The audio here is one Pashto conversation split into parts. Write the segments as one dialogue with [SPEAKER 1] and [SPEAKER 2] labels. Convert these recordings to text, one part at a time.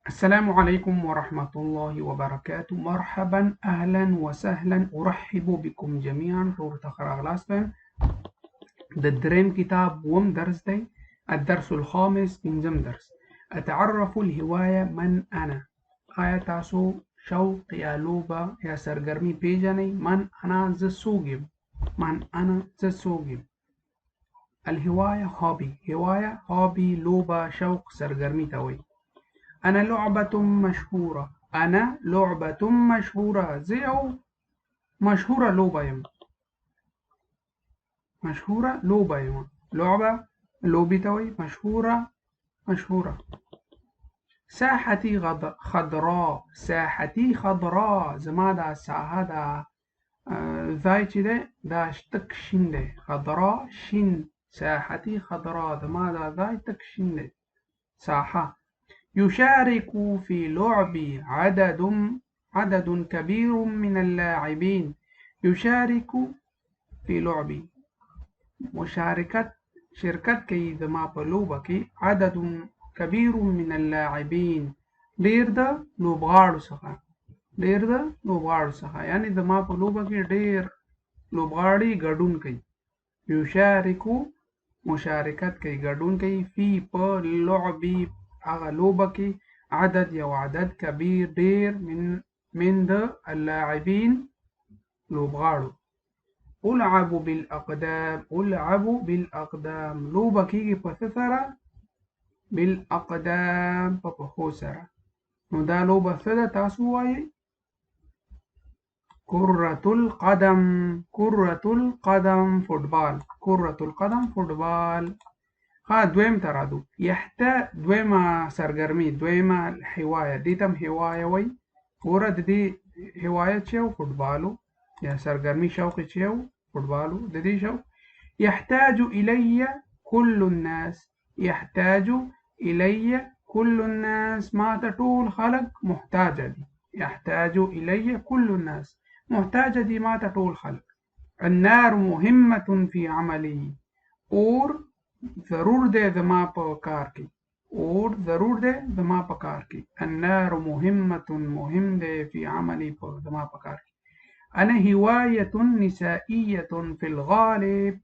[SPEAKER 1] السلام عليكم ورحمة الله وبركاته. مرحبا، أهلا وسهلا، أرحب بكم جميعا. ټول د دریم کتاب وم درس دی، الدرس الخامس، پنځم درس. أتعرف الهواية من أنا. آیا تاسو شوق یا لوبه یا سرګرمي پیژنئ؟ من أنا، زه څوک یم؟ من أنا، زه څوک یم؟ الهواية hobby، هواية hobby، لوبه، شوق، سرګرمي ته وایي. أنا لعبة مشهورة، أنا لعبة مشهورة، زه یو مشهوره لوبه یم، مشهوره لوبه یم، لعبة لوبي ته وایي، مشهورة مشهورة. ساحتي خضراء، ساحتي خضراء، زما دا ساحه دا ځای چې دی دا تک شین دی، خضراء شین، ساحتي خضراء، زما دا ځای تک شین دی، ساحه. يشارك في لعبي عدد كبير من اللاعبين. يشارك في لعبي، مشاركت، شرکت کوي زما په لوبه کې، عدد كبير من اللاعبين، ډېر د لوبغاړو څخه، ډېر د لوبغاړو څخه، یعنی زما په لوبه کې ډېر لوبغاړي ګډون کوي. يشارك مشارکت کوي، ګډون کوي، في په لعبي هغه لوبه کې، عدد یو عدد، کبیر ډېر، من د اللاعبین لوبغاړو. ألعب بالأقدام، ألعب بالأقدام، لوبه کېږي په څه سره؟ بالأقدام، په پښو سره. نو دا لوبه څه ده تاسو ووایئ؟ كرة القدم، كرة القدم، فوټبال، كرة القدم فوټبال. ها دویم ته راځو. دویمه سرګرمي، دویمه هوایه، دې ته هم هوایه وایي. ګوره د دې هوایه چې و فوټبال و، یا سرګرمي شوق چې و فوټبال و، د دې شوق. يحتاج إلي كل الناس، يحتاج إلي كل الناس، ما ته ټول خلک محتاجه دي. يحتاج إلي كل الناس، محتاجه دي ما ته ټول خلک. النار مهمة في عملي، اور ضرور دی زما په کار کې، اور ضرور دی زما په کار کې. النار مهمة، مهم دی، في عملي په زما په کار کې. أنا هواية نسائية في الغالب،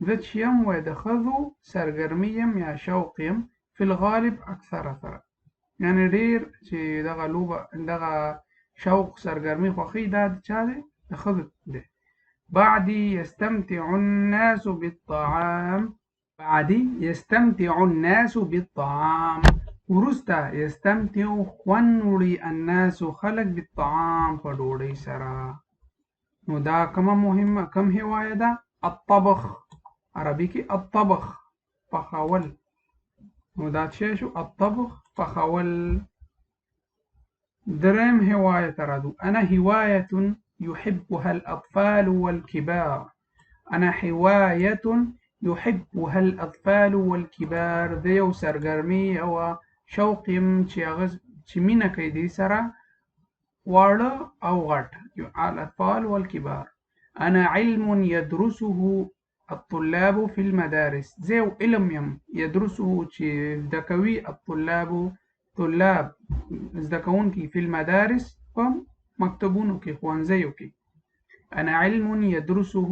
[SPEAKER 1] زه چې یم وایي د ښځو سرګرمي یم یا شوق یم، في الغالب اکثره سره، یعنې ډېر چې دغه لوبه دغه شوق سرګرمي خوښي دا د چا دی؟ د ښځو دی. بعدي يستمتع الناس بالطعام، بعدي يستمتع الناس بالطعام، وروسته يستمتع خوند وړي الناس خلک بالطعام په ډوډۍ سره. نو دا کومه مهمه کوم هوایه ده؟ الطبخ، عربي کې الطبخ پخول. نو دا څه شو؟ الطبخ پخول. دریم هوایه ته راځو. أنا هواية يحبها الأطفال والكبار، أنا هواية يحبها الأطفال والكبار، زه یو سرګرمي او شوق یم چې هغه چې مینه کوي دې سره واړه او غټ، الأطفال والكبار. أنا علم يدرسه الطلاب في المدارس، زه یو علم یم يدرسه چې زده کوي الطلاب، طلاب زده کوونکي، في المدارس په مکتبونو کې ښوونځیو کې. أنا علم يدرسه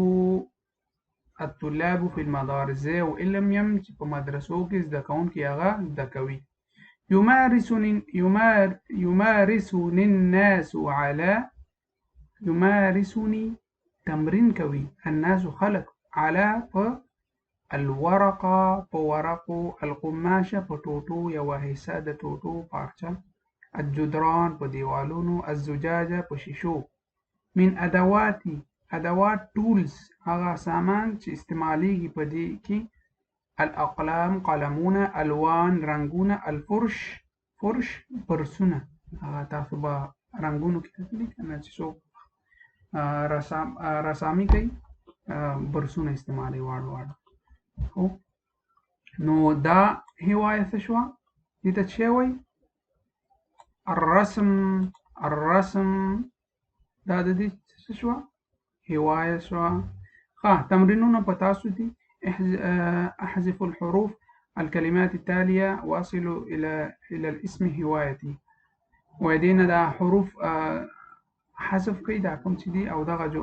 [SPEAKER 1] الطلاب في المدارس، زه یو علم یم چې په مدرسو کې زده کوونکي هغه زده کوي. يمارسني الناس على، يمارسني تمرین کوي، الناس خلق، على په الورقة په ورقو، القماشة په ټوټو، یوه حصه د ټوټو پارچه، الجدران په دیوالونو، الزجاجة په شیشو. من ادواتي، ادوات ټولز، هغه سامان چې استعمالیږي په دې کې، الاقلام قلمونه، الوان رنګونه، الفرش فرش برسونه، هغه تاسو به رنګونو کې کتلي که نه چې څوک رسامي کوي برسونه استعمالوي واړه واړه. خو نو دا هوایه څه شوه؟ دې ته څه وایي؟ الرسم، الرسم، دا د دې څه شوه؟ هوایه شوه. ښه، تمرینونه په تاسو دي. احذف الحروف الكلمات التالية واصلوا إلى الاسم هوايتي. وای دې نه دا حروف حذف کړئ، دا کوم چې دي او دغه جو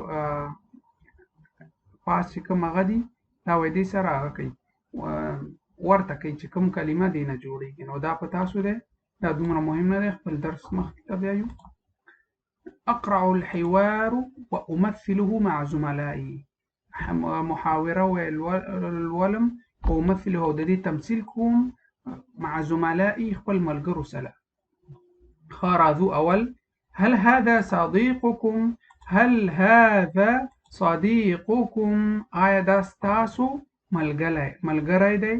[SPEAKER 1] پاس چې کوم هغه دي دا وای دې سره هغه کوي ورته کوي چې کوم کلمه دې نه جوړېږي. نو دا په تاسو دی، دا دومره مهم نه دی، خپل درس مخکې ته بیایو. أقرأ الحوار وأمثله مع زملائي. محاوره لولم وأمثله د دې تمثیل کوم مع زملائي خپل ملګرو سره. ښه راځو اول. هل هذا صديقكم؟ هل هذا صديقكم؟ آیا دا ستاسو ملګری دی؟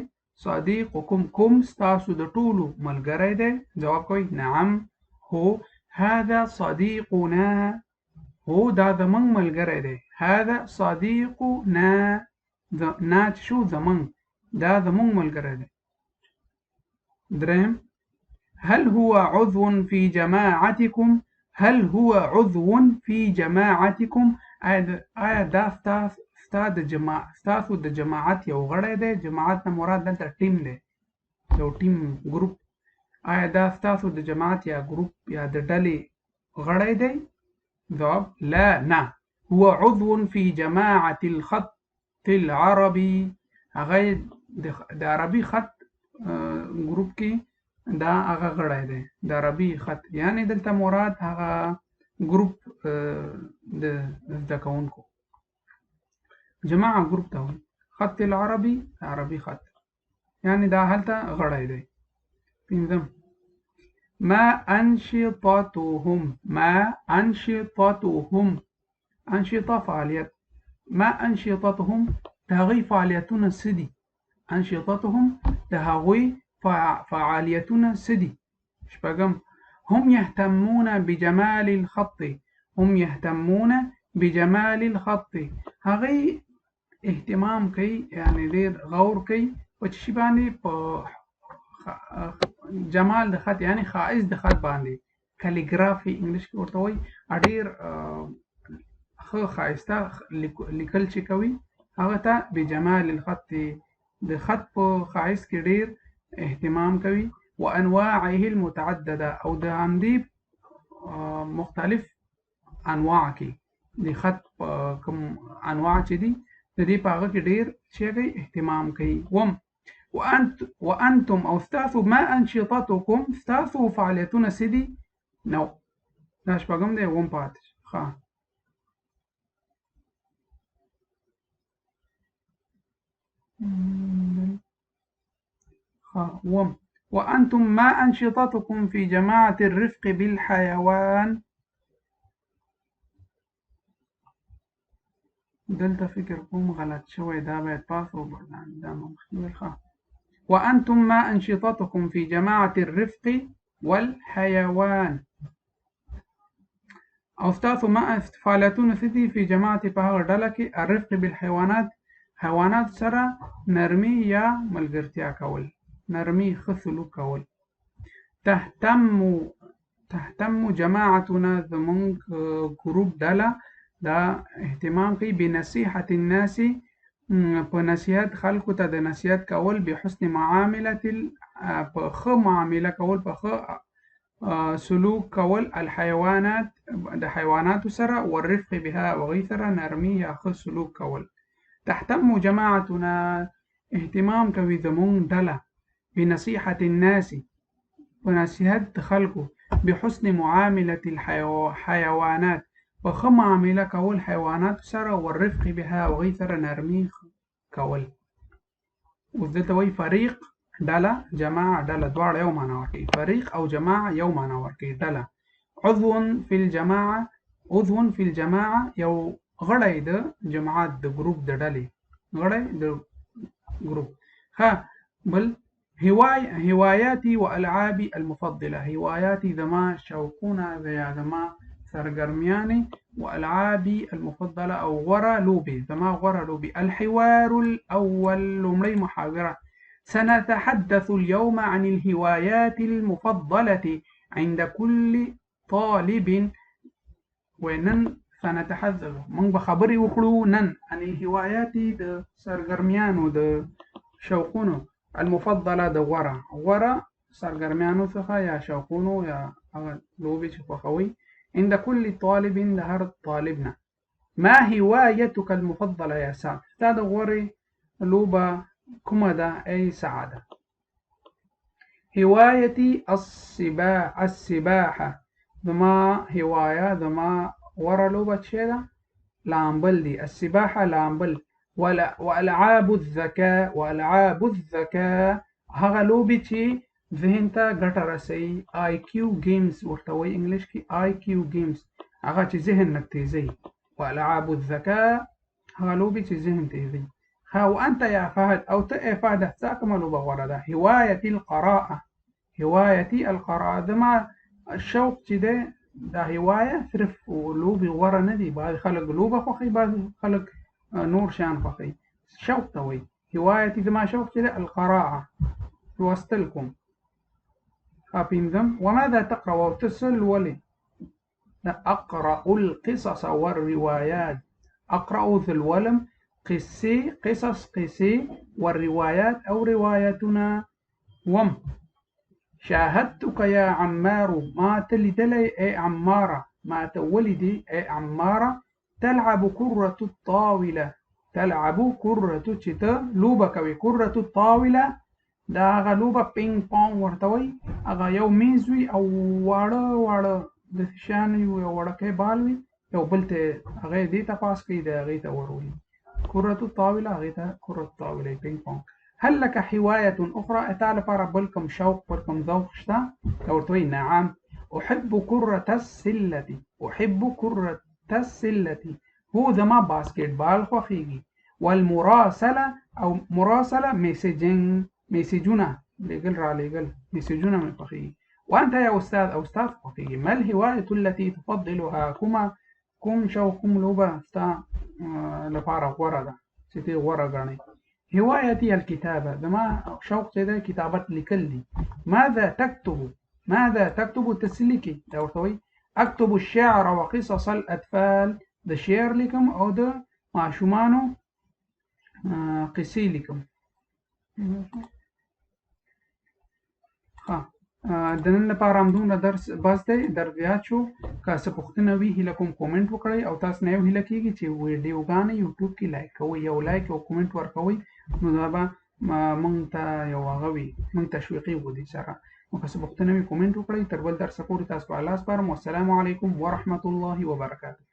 [SPEAKER 1] صديقكم کوم ستاسو د ټولو ملګری دی؟ جواب کوي نعم هو. هذا صديقنا، هو دا زمونږ ملګری دی. هذا صديقنا، نا چې شو زمونږ، دا زمونږ ملګری دی. دریم هل هو عضو في جماعتكم؟ هل هو عضو في جماعتكم؟ آیا دا ستاسو د جماعت یو غړی دی؟ جماعت نه مراد دلته ټیم دی، یو ټیم ګروپ. آیا دا ستاسو د جماعت یا ګروپ یا د ډلې غړی دی؟ جواب لا، نه. هو عضو في جماعة الخط العربي. هغه د عربي خط ګروپ کې دا هغه غړی دی، د عربي خط، یعنی دلته مراد هغه ګروپ د زده کوونکو، جماعه ګروپ ته وایي. خط العربي، عربي خط، یعنی دا هلته غړی دی. پنځم ما أنشطتهم؟ ما أنشطتهم؟ أنشطة فعالیت. ما أنشطتهم؟ د هغوی فعالیتونه څه دي؟ أنشطتهم د هغوی فعالیتونه څه دي؟ شپږم هم يهتمون بجمال الخط. هم يهتمون بجمال الخط. هغوی اهتمام کوي، یعنی ډېر غور کوي په څه شي باندې؟ په جمال د خط، یعنی ښایست د خط باندې. کالیګرافي انګلیش کې ورته وایي. ډېر ښه ښایسته لیکل چې کوي هغه ته بجمال الخط، د خط په ښایست کې ډېر اهتمام کوي. وانواعه المتعدده، او د همدې مختلف انواع کې د خط په کوم انواع چې دي د دې په هغه کې ډېر چې کوي اهتمام کوي. وم وأنتم أو ستاسو ما أنشطتكم؟ ستاسو فعالیتونه څه دي؟ نو دا شپږم دی، اووم پاتې. ښه ښه وم وأنتم ما أنشطتكم في جماعة الرفق بالحيوان؟ دلته فکر کوم غلط شوی، دا باید پاس وبرلان، دا ما مخکې ویل. ښه وأنتم ما أنشطتكم في جماعة الرفق والحيوان؟ او ستاسو ما فعالیتونه څه دي في جماعة په هغه ډله کې الرفق بالحيوانات، حیوانات سره نرمي یا ملګرتیا کول، نرمي ښه سلوک کول. تهتم جماعتنا، زمونږ ګروپ ډله دا اهتمام کوي بنصیحة الناس، په نصیحت خلکو ته د نصیحت کول، بحسن معاملة په ښه معامله کول، په ښه سلوک کول، الحیوانات د حیواناتو سره، والرفق بها هغوی سره نرمي یا ښه سلوک کول. تهتم جماعتنا، اهتمام کوي زمونږ ډله بنصیحة الناس، په نصیحت د خلکو، بحسن معاملة الحیوانات، په ښه معامله کول حیواناتو سره، والرفق بها هغوی سره نرمي کول. اوس دلته وایي فريق ډله، جماعه ډله، دواړه یو معنا ورکوي. فريق او جماعه یو معنا ورکوي، ډله. عضو في الجماعة، عضو في الجماعة یو غړی د جماعت، د ګروپ، د ډلې غړی د ګروپ. ښه بل هواياتي وألعابي المفضلة. هواياتي زما شوقونه یا زما سرګرمیانې، وألعابي المفضلة أو غوره لوبې، زما غوره لوبې. الحوار الأول، لومړۍ محاوره. سنتحدث اليوم عن الهوايات المفضلة عند كل طالب. ونن سنتحدث، موږ به خبرې وکړو نن عن الهوايات د سرګرمیانو د شوقونو المفضلة د غوره غوره سرګرمیانو څخه یا شوقونو یا هغه لوبې چې خوښوي. عند كل طالب د هر طالب نه. ما هوايتك المفضلة يا سعد؟ ستا د غورې لوبه کومه ده ای سعاده؟ هوايتي السباحة. زما هواية زما غوره لوبه چې ده لامبل دي. السباحة لامبل. وألعاب الذكاء، وألعاب الذكاء هغه لوبې چې ذهن ته ګټه رسوي. IQ games ورته وایي انګلیش کې، IQ games هغه چې ذهن نه تیزوي. وألعاب الذكاء هغه لوبې چې ذهن تیزوي. ها وأنت يا فهد أو ته ای فهد ستا کومه لوبه غوره ده؟ هوايتي القراءة. هوايتي القراءة زما شوق چې دی دا هوايه صرف لوبې غوره نه دي. بعضې خلک لوبه خوښوي، بعضې خلک نور شیان خوښوي. شوق ته وایي. هوايتي زما شوق چې دی القراءة لوستل کوم. ها پنځم وماذا تقرأ؟ او ته څه لولې؟ أقرأ القصص والروايات. أقرأ ذا الولم قصي قصص قصي والروايات أو روايتنا. وم شاهدتك يا عمار ما تلدلي أي عمارة، ما تولدي أي عمارة. تلعب كرة الطاولة. تلعب كرة چته لوبه کوي. كرة الطاولة دا هغه لوبه پینګ پونګ ورته وایي. هغه یو میز وي او واړه واړه داسې شیان وي، یو وړوکی بال وي، یو بل ته هغه دې ته پاس کوي، دی هغې ته ور وړي. كرة الطاولة هغې ته كرة الطاولة پینګ پونګ. هل لك هواية أخرى؟ تا لپاره بل کوم شوق بل کوم ذوق شته؟ ته ورته وایي نعم أحب كرة السلة. أحب كرة السلة. هو زما باسکټ بال خوښیږي. والمراسلة أو مراسلة messaging، میسجونه لېږل رالېږل، میسجونه مې خوښیږي. وأنت يا أستاذ أو أستاذ خوښیږي. ما الهواية التي تفضلها؟ کومه کوم شوق کوم لوبه ستا لپاره غوره ده چې ته یې غوره ګڼې؟ هوايتي الكتابة. زما شوق چې دی کتابت لیکل دي. ماذا تكتب؟ ماذا تكتب؟ ته څه لیکې؟ دا ورته وایي أكتب الشعر وقصص الأطفال. د شعر لیکم او د ماشومانو قصې لیکم. ښه د نن لپاره همدومره درس بس دی، درس زیات شو. که څه پوښتنه وي هیله کوم comment وکړئ، او تاسو نه یو هیله کېږي چې ویډیوګانې یوټیوب کې like کوئ، یو like او comment ورکوئ، نو دا به موږ ته یو هغه وي، موږ تشویقېږو دې سره. نو که څه پوښتنه وي comment وکړئ. تر بل درسه پورې تاسو په الله سپارم. والسلام علیکم ورحمة الله وبرکاته.